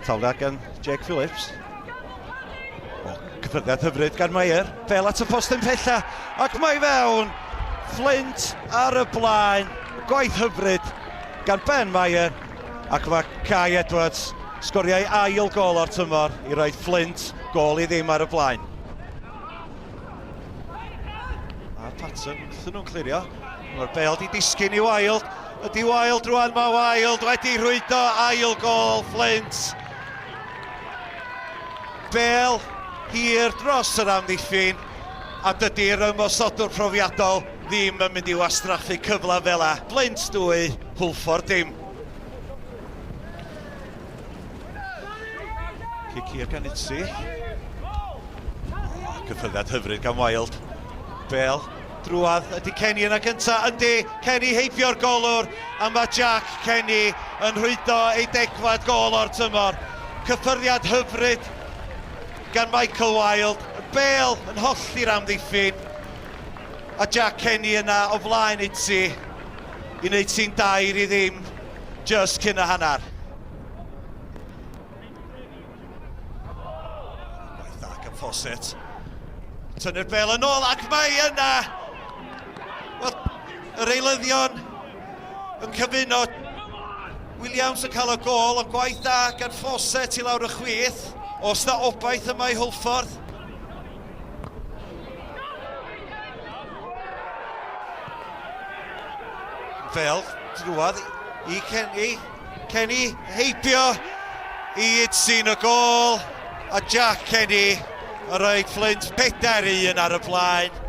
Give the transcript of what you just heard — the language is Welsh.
Tafliad gan Jake Phillips. O, cyffyrddiad hyfryd gan Meyer. Fel at y postyn pella, ac mae fewn. Flint ar y blaen. Gwaith hyfryd gan Ben Meyer. Ac mae Kai Edwards sgoriau ail gol o'r tymor i roi Flint gol i ddim ar y blaen. A Patton, wrthyn nhw'n clirio. Mae'r bel di disgyn i Wild. Ydy Wild rwan, mae Wild wedi rhwydo ail gol Flint. Bel hir dros yr amddiffyn a dydy'r ymosodwr profiadol ddim yn mynd i wastraffu cyfle fel 'a. Flint 2, Hwlffordd dim. Cic hir gan Itzi. Oh, cyffyrddiad hyfryd gan Wild. Bel drwadd ydy Kenny yna gynta. Yndi, Kenny heibio'r golwr a mae Jack Kenny yn rhwydo ei degfad gol o'r tymor. Cyffyrddiad hyfryd gan Michael Wild. Bel yn hollti'r amddiffyn. A Jack Kenny yna o flaen Itzi i wneud ti'n 2-0 just cyn y hanner. Gwaith dda gan Fawcett. Tynnu'r bel yn ôl ac mae yna! Wel, yr eilyddion yn cyfuno. Williams yn cael y gol, ond gwaith da gan Fawcett i lawr y chwith. Os na obaith yma i Hwlffordd. Fel drwad i Kenny. Kenny heibio i Itzin y gol. A Jack Kenny yn rhoi Flint 4-1 ar y blaen.